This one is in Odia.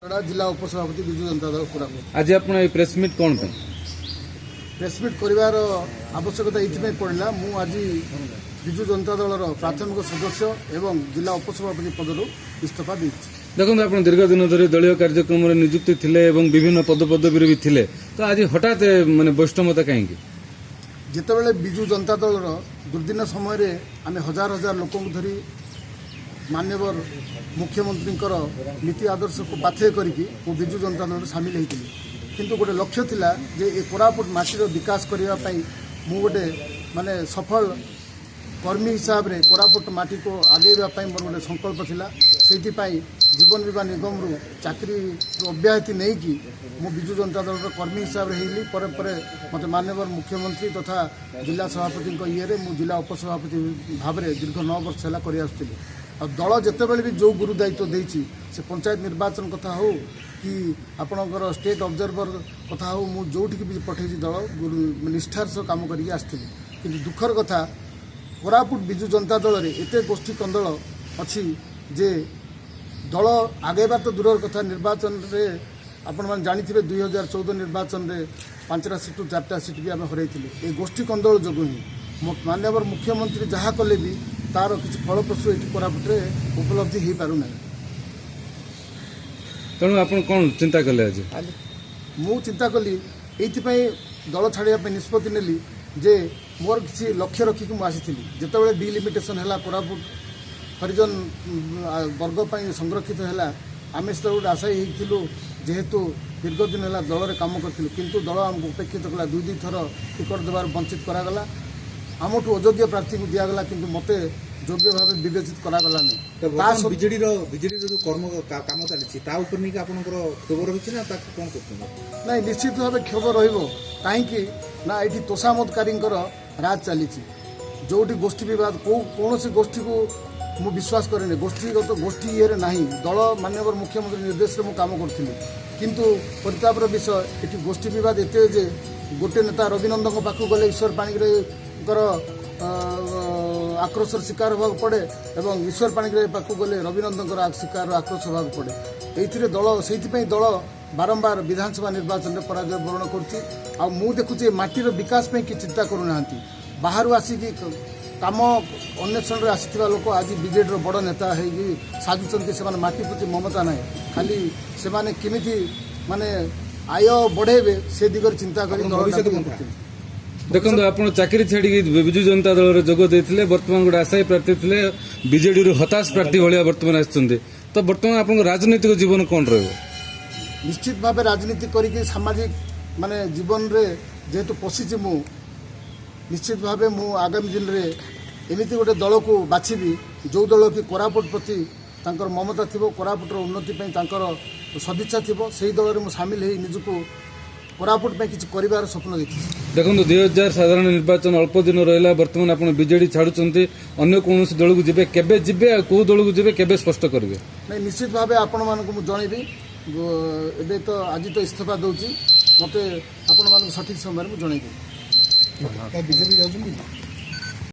ଜିଲ୍ଲା ଉପସଭାପତି, ବିଜୁ ଜନତା ଦଳ, କୋରାପୁଟ। ଆଜି ଆପଣ ଏଇ ପ୍ରେସ୍ ମିଟ୍ କ'ଣ ପାଇଁ? ପ୍ରେସମିଟ୍ କରିବାର ଆବଶ୍ୟକତା ଏଇଥିପାଇଁ ପଡ଼ିଲା, ମୁଁ ଆଜି ବିଜୁ ଜନତା ଦଳର ପ୍ରାଥମିକ ସଦସ୍ୟ ଏବଂ ଜିଲ୍ଲା ଉପସଭାପତି ପଦରୁ ଇସ୍ତଫା ଦେଇଛି। ଦେଖନ୍ତୁ, ଆପଣ ଦୀର୍ଘ ଦିନ ଧରି ଦଳୀୟ କାର୍ଯ୍ୟକ୍ରମରେ ନିଯୁକ୍ତି ଥିଲେ ଏବଂ ବିଭିନ୍ନ ପଦପଦବୀରେ ବି ଥିଲେ। ତ ଆଜି ହଠାତ୍ ମାନେ ବୈଷ୍ଣବତା କାହିଁକି? ଯେତେବେଳେ ବିଜୁ ଜନତା ଦଳର ଦୁର୍ଦିନ ସମୟରେ ଆମେ ହଜାର ହଜାର ଲୋକଙ୍କୁ ଧରି ମାନ୍ୟବର ମୁଖ୍ୟମନ୍ତ୍ରୀଙ୍କର ନୀତି ଆଦର୍ଶକୁ ପାଥେୟ କରିକି ମୁଁ ବିଜୁ ଜନତା ଦଳରେ ସାମିଲ ହୋଇଥିଲି। କିନ୍ତୁ ଗୋଟେ ଲକ୍ଷ୍ୟ ଥିଲା ଯେ ଏ କୋରାପୁଟ ମାଟିର ବିକାଶ କରିବା ପାଇଁ ମୁଁ ଗୋଟେ ମାନେ ସଫଳ କର୍ମୀ ହିସାବରେ କୋରାପୁଟ ମାଟିକୁ ଆଗେଇବା ପାଇଁ ମୋର ଗୋଟେ ସଂକଳ୍ପ ଥିଲା। ସେଇଥିପାଇଁ ଜୀବନ ବୀମା ନିଗମରୁ ଚାକିରିରୁ ଅବ୍ୟାହତି ନେଇକି ମୁଁ ବିଜୁ ଜନତା ଦଳର କର୍ମୀ ହିସାବରେ ହେଇଲି। ପରେ ପରେ ମୋତେ ମାନ୍ୟବର ମୁଖ୍ୟମନ୍ତ୍ରୀ ତଥା ଜିଲ୍ଲା ସଭାପତିଙ୍କ ଇଏରେ ମୁଁ ଜିଲ୍ଲା ଉପସଭାପତି ଭାବରେ ଦୀର୍ଘ 9 ବର୍ଷ ହେଲା କରିଆସୁଥିଲି। ଆଉ ଦଳ ଯେତେବେଳେ ବି ଯେଉଁ ଗୁରୁ ଦାୟିତ୍ୱ ଦେଇଛି, ସେ ପଞ୍ଚାୟତ ନିର୍ବାଚନ କଥା ହେଉ କି ଆପଣଙ୍କର ଷ୍ଟେଟ୍ ଅବଜର୍ଭର କଥା ହେଉ, ମୁଁ ଯେଉଁଠିକି ବି ପଠେଇଛି ଦଳ, ଗୁରୁ ନିଷ୍ଠାର ସହ କାମ କରିକି ଆସିଥିଲି। କିନ୍ତୁ ଦୁଃଖର କଥା, କୋରାପୁଟ ବିଜୁ ଜନତା ଦଳରେ ଏତେ ଗୋଷ୍ଠୀ କନ୍ଦଳ ଅଛି ଯେ ଦଳ ଆଗେଇବା ତ ଦୂରର କଥା। ନିର୍ବାଚନରେ ଆପଣମାନେ ଜାଣିଥିବେ, 2014 ନିର୍ବାଚନରେ 5ଟା ସିଟ୍ରୁ 4ଟା ସିଟ୍ ବି ଆମେ ହରାଇଥିଲୁ ଏ ଗୋଷ୍ଠୀ କନ୍ଦଳ ଯୋଗୁଁ ହିଁ। ମାନ୍ୟବର ମୁଖ୍ୟମନ୍ତ୍ରୀ ଯାହା କଲେ ବି ତାର କିଛି ଫଳପ୍ରସୂ ଏଠି କୋରାପୁଟରେ ଉପଲବ୍ଧି ହେଇପାରୁନାହିଁ। ତେଣୁ ଆପଣ କ'ଣ ଚିନ୍ତା କଲେ ଆଜି? ମୁଁ ଚିନ୍ତା କଲି, ଏଇଥିପାଇଁ ଦଳ ଛାଡ଼ିବା ପାଇଁ ନିଷ୍ପତ୍ତି ନେଲି ଯେ ମୋର କିଛି ଲକ୍ଷ୍ୟ ରଖିକି ମୁଁ ଆସିଥିଲି। ଯେତେବେଳେ ଡିଲିମିଟେସନ୍ ହେଲା, କୋରାପୁଟ ହରିଜନ ବର୍ଗ ପାଇଁ ସଂରକ୍ଷିତ ହେଲା, ଆମେ ସେତେବେଳେ ଗୋଟେ ଆଶାୟୀ ହେଇଥିଲୁ, ଯେହେତୁ ଦୀର୍ଘ ଦିନ ହେଲା ଦଳରେ କାମ କରିଥିଲୁ। କିନ୍ତୁ ଦଳ ଆମକୁ ଉପେକ୍ଷିତ କଲା। ଦୁଇ ଦୁଇ ଥର ଟିକଟ ଦେବାରୁ ବଞ୍ଚିତ କରାଗଲା। ଆମଠୁ ଅଯୋଗ୍ୟ ପ୍ରାର୍ଥୀଙ୍କୁ ଦିଆଗଲା, କିନ୍ତୁ ମୋତେ ଯୋଗ୍ୟ ଭାବେ ବିବେଚିତ କରାଗଲାନି। ତ ତା ବର୍ତ୍ତମାନ ବିଜେଡିର ଯୋଉ କର୍ମ କାମ ଚାଲିଛି, ତା ଉପରେ ନେଇକି ଆପଣଙ୍କର କ୍ଷୋଭ ରହିଛି ନା ତାକୁ କଣ କରୁଛନ୍ତି? ନାଇଁ, ନିଶ୍ଚିତ ଭାବେ କ୍ଷୋଭ ରହିବ। କାହିଁକି ନା ଏଇଠି ତୋଷାମତକାରୀଙ୍କର ରାଜ ଚାଲିଛି, ଯେଉଁଠି ଗୋଷ୍ଠୀ ବିବାଦ। କେଉଁ କୌଣସି ଗୋଷ୍ଠୀକୁ ମୁଁ ବିଶ୍ୱାସ କରେନି। ଗୋଷ୍ଠୀଗତ ଗୋଷ୍ଠୀ ଇଏରେ ନାହିଁ ଦଳ। ମାନ୍ୟବର ମୁଖ୍ୟମନ୍ତ୍ରୀ ନିର୍ଦ୍ଦେଶରେ ମୁଁ କାମ କରୁଥିଲି। କିନ୍ତୁ ପରିତାପର ବିଷୟ, ଏଠି ଗୋଷ୍ଠୀ ବିବାଦ ଏତେ ଯେ ଗୋଟେ ନେତା ରବିନନ୍ଦଙ୍କ ପାଖକୁ ଗଲେ ଈଶ୍ୱର ପାଣିଗ୍ରାହୀଙ୍କର ଆକ୍ରୋଶର ଶିକାର ହେବାକୁ ପଡ଼େ ଏବଂ ଈଶ୍ୱର ପାଣିଗ୍ରାହୀ ପାଖକୁ ଗଲେ ରବିନନ୍ଦଙ୍କର ଶିକାର ଆକ୍ରୋଶ ହେବାକୁ ପଡ଼େ। ଏଇଥିରେ ଦଳ, ସେଇଥିପାଇଁ ଦଳ ବାରମ୍ବାର ବିଧାନସଭା ନିର୍ବାଚନରେ ପରାଜୟ ବରଣ କରୁଛି। ଆଉ ମୁଁ ଦେଖୁଛି ଏ ମାଟିର ବିକାଶ ପାଇଁ କିଛି ଚିନ୍ତା କରୁନାହାନ୍ତି। ବାହାରୁ ଆସିକି କାମ ଅନ୍ୱେଷଣରେ ଆସିଥିବା ଲୋକ ଆଜି ବିଜେଡ଼ିର ବଡ଼ ନେତା ହେଇକି ସାଜୁଛନ୍ତି। ସେମାନେ ମାଟି ପ୍ରତି ମମତା ନାହିଁ। ଖାଲି ସେମାନେ କେମିତି ମାନେ ଆୟ ବଢ଼େଇବେ, ସେ ଦିଗରେ ଚିନ୍ତା କରି ଆପଣଙ୍କ ଭବିଷ୍ୟତ ଦଳଟାକୁ ପନ୍ଥା? କରୁଛନ୍ତି। ଦେଖନ୍ତୁ, ଆପଣ ଚାକିରି ଛାଡ଼ିକି ବିଜୁ ଜନତା ଦଳରେ ଯୋଗ ଦେଇଥିଲେ। ବର୍ତ୍ତମାନ ଗୋଟେ ଆଶାୟୀ ପ୍ରାର୍ଥୀ ଥିଲେ, ବିଜେଡିରୁ ହତାଶ ପ୍ରାର୍ଥୀ ଭଳିଆ ବର୍ତ୍ତମାନ ଆସିଛନ୍ତି। ତ ବର୍ତ୍ତମାନ ଆପଣଙ୍କ ରାଜନୈତିକ ଜୀବନ କ'ଣ ରହିବ? ନିଶ୍ଚିତ ଭାବେ ରାଜନୀତି କରିକି ସାମାଜିକ ମାନେ ଜୀବନରେ ଯେହେତୁ ପଶିଛି ମୁଁ, ନିଶ୍ଚିତ ଭାବେ ମୁଁ ଆଗାମୀ ଦିନରେ ଏମିତି ଗୋଟେ ଦଳକୁ ବାଛିବି, ଯେଉଁ ଦଳ କି କୋରାପୁଟ ପ୍ରତି ତାଙ୍କର ମମତା ଥିବ, କୋରାପୁଟର ଉନ୍ନତି ପାଇଁ ତାଙ୍କର ସଦିଚ୍ଛା ଥିବ। ସେଇ ଦଳରେ ମୁଁ ସାମିଲ ହେଇ ନିଜକୁ କୋରାପୁଟ ପାଇଁ କିଛି କରିବାର ସ୍ୱପ୍ନ ଦେଖିଛି। ଦେଖନ୍ତୁ, 2000 ସାଧାରଣ ନିର୍ବାଚନ ଅଳ୍ପ ଦିନ ରହିଲା। ବର୍ତ୍ତମାନ ଆପଣ ବିଜେଡି ଛାଡୁଛନ୍ତି, ଅନ୍ୟ କୌଣସି ଦଳକୁ ଯିବେ। କେବେ ଯିବେ ଆଉ କୋଉ ଦଳକୁ ଯିବେ, କେବେ ସ୍ପଷ୍ଟ କରିବେ? ନାଇଁ, ନିଶ୍ଚିତ ଭାବେ ଆପଣମାନଙ୍କୁ ମୁଁ ଜଣେଇବି। ଏବେ ତ ଆଜି ତ ଇସ୍ତଫା ଦେଉଛି, ମୋତେ ଆପଣମାନଙ୍କୁ ସଠିକ୍ ସମୟରେ ମୁଁ ଜଣେଇଦେବି। ବିଜେପି ଯାଉଛନ୍ତି?